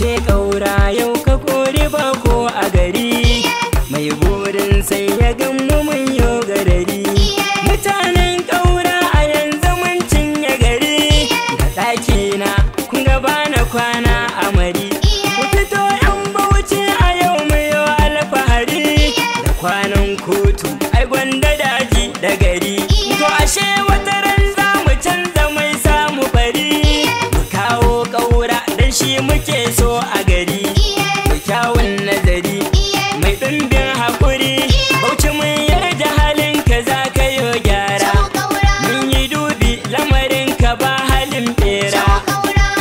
Ce ƙaura yau ka kori bako a gari. Mai burin sai ya gan mu mun yo garari. Mutanen ƙaura a yanzu mun cinye gari. Ga ɗakina kun ga bana kwana a mari. Ku fito 'yan Bauchi a yau mu yo alfahari. Da kwanan kotu ai gwanda daji da gari. To ashe wata ran za mu canza mai samu bari. Mu kawo ƙaura dan shi muke so a gari. Mu kyawun nazari mai ɗumbin haƙuri. Bauchi mun yarda halin ka za ka yo gyara. Mun yi dubi lamarin ka ba halin bera.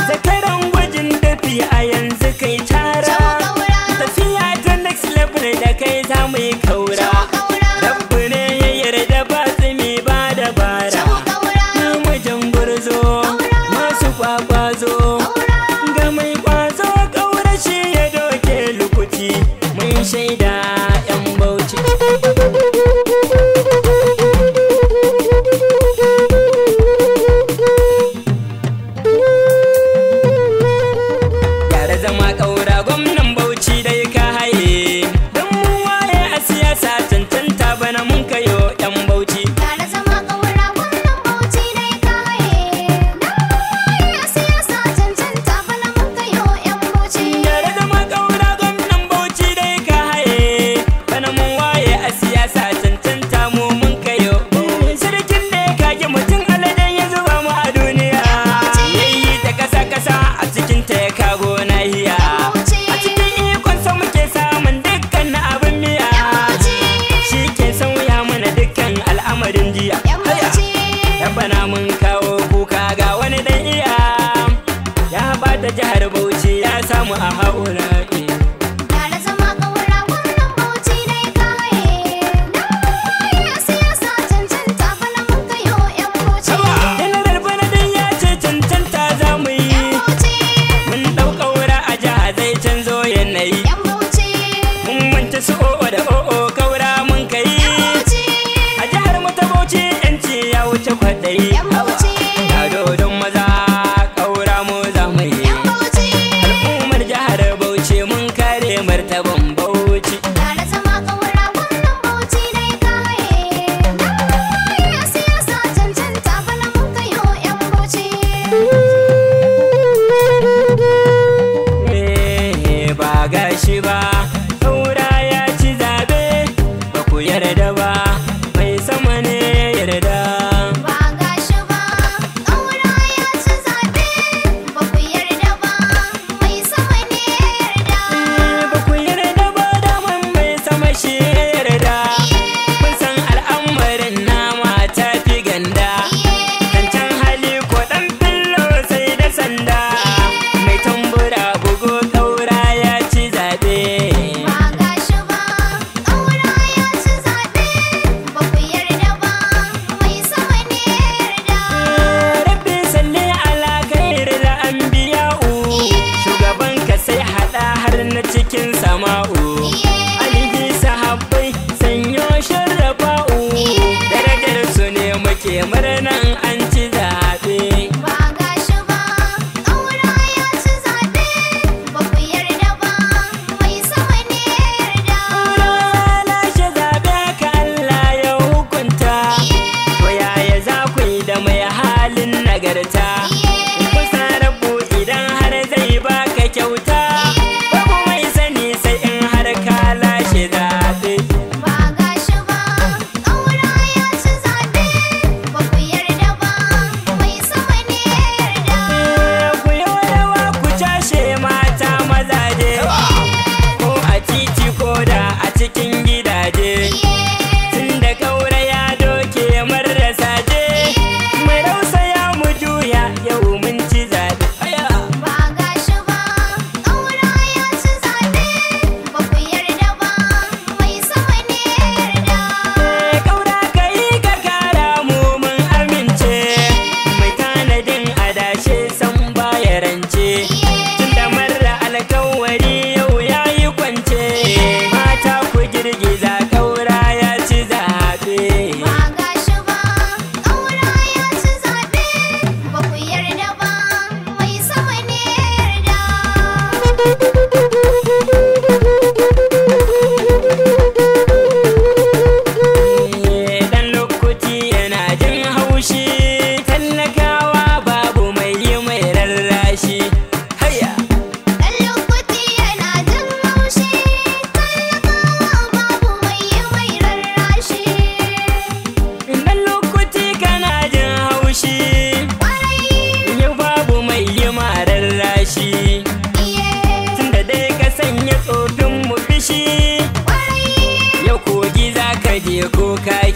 Zakaran gwajin dafi a yanzu kai tara. Tafiya ta next level da kai za mu yi kaura. Rabbu ne ya yarda ba tsimi ba dabara. Namijin gurzo masu kwakwazo. Ga mai kwazo ƙaura shi ya doke lukuti. Mun shaida 'yan Bauchi. Gyara zama ƙaura gwamnan Bauchi dai ka haye. Don mu waye a siyasa cancanta bana mun kayo 'yan Bauchi. Gyara zama ƙaura gwamnan Bauchi dai ka haye. Dan mu waye a siyasa cancanta bana mun kayo 'yan Bauchi. Gyara zama ƙaura gwamnan Bauchi dai ka haye. Bana mun waye a siyasa cancanta mu mun kayo. Sarkin da ya kage mutum aladen ya zuba mu a duniya. Yayi ta kasa kasa a cikin ta ya kago nahiya. A cikin ikonsa muke samun dukkan abin miya. Shi ke sauya mana dukkan al'amarin jiya. Haya! Rabbana mun kawo kuka ga wani dan iya. Ya bata jihar Bauchi ya samu a haula'i. Gyara zama ƙaura gwamnan Bauchi dai ka haye. Dan mu waye a siyasa cancanta bana mun kayo 'yan Bauchi. Janaral bana dai ya ce cancanta za mu yi. Mun ɗau ƙaura a jiha zai canzo yanayi. 'Yan Bauchi. Mun manta su o'o da o'o kaura mun kai. A jihar mu ta Bauchi 'yanci ya wuce kwaɗayi. 'Yan Bauchi. Ga dodon maza ƙaura mu za mu yi. 'Yan Bauchi. Al'ummar jihar Bauchi mun kare martaban Bauchi. Gyara zama ƙaura gwamnan Bauchi dai ka haye. Dan mu waye a siyasa cancanta bana mun kayo 'yan Bauchi. Eh, ba gashi ba, ƙaura ya ci zabe, ba ku yarda ba, mai sama ne ya yarda. Ba gashi ba, ƙaura ya ci zaɓe, ba ku yarda ba, mai sama ne ya yarda. Eh, ba ku yarda ba, daman mai sama shi ya yarda. Kun san al'amarin nama ta fi ganda. Zancen hali ko ɗan fillo sai da sanda. Mai tambura bugu ƙaura ya ci zabe. Ba gashi ba, ƙaura ya ci zaɓe, ba ku yarda ba, mai sama ne ya yarda. Rabbi salli ala khairil anbiya'u. Shugaban ka sai hada har na cikin sama'u. Alihi sahabbai sanyo sharrafa'u. Darajar su ne muke murnan an ci zaɓe. Ba gashi ba, ƙaura ya ci zaɓe, ba ku yarda ba, mai sama ne ya yarda. Lashe zaɓe ka Allah ya hukunta. To yaya za ku yi da mai halin nagarta? Kusa rabu idan har zai baka kyauta. Babu mai sani sai in har ka lashe zaɓe. Ba gashi ba, ƙaura ya ci zaɓe, ba ku yarda ba, mai sama ne ya yarda. Ku yi rawa ku cashe mata mazaje. Ko a titi ko da a cikin gidaje. Tun da ƙaura ya doke marasa je. Mu rausaya mu juya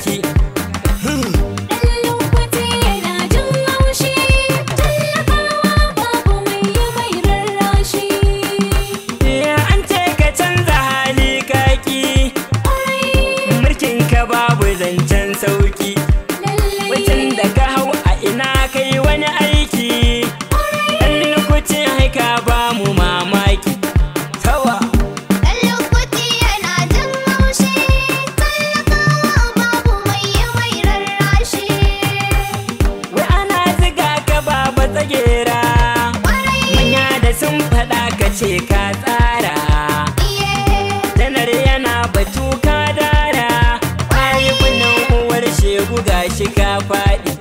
kaki. Ɗan lokaci yana jin haushi, tallakawa babu mai yi mai rarrashi. Ya an ce ka canza hali kaki, mulkin ka babu zancen sauki. Lallai Wacin da ka hau a ina kai wani aiki, ɗan lokacin haika ba mu mamaki. Tawa. Ɗan lokaci yana jin haushi, tallakawa babu mai yi mai rarrashi. Wai ana ziga ka baba tsagera, manya da sun faɗa ka ce ka tsara. Iye, Janar yana batu ka dara, kayi kunnen uwar shegu gashi ka faɗi.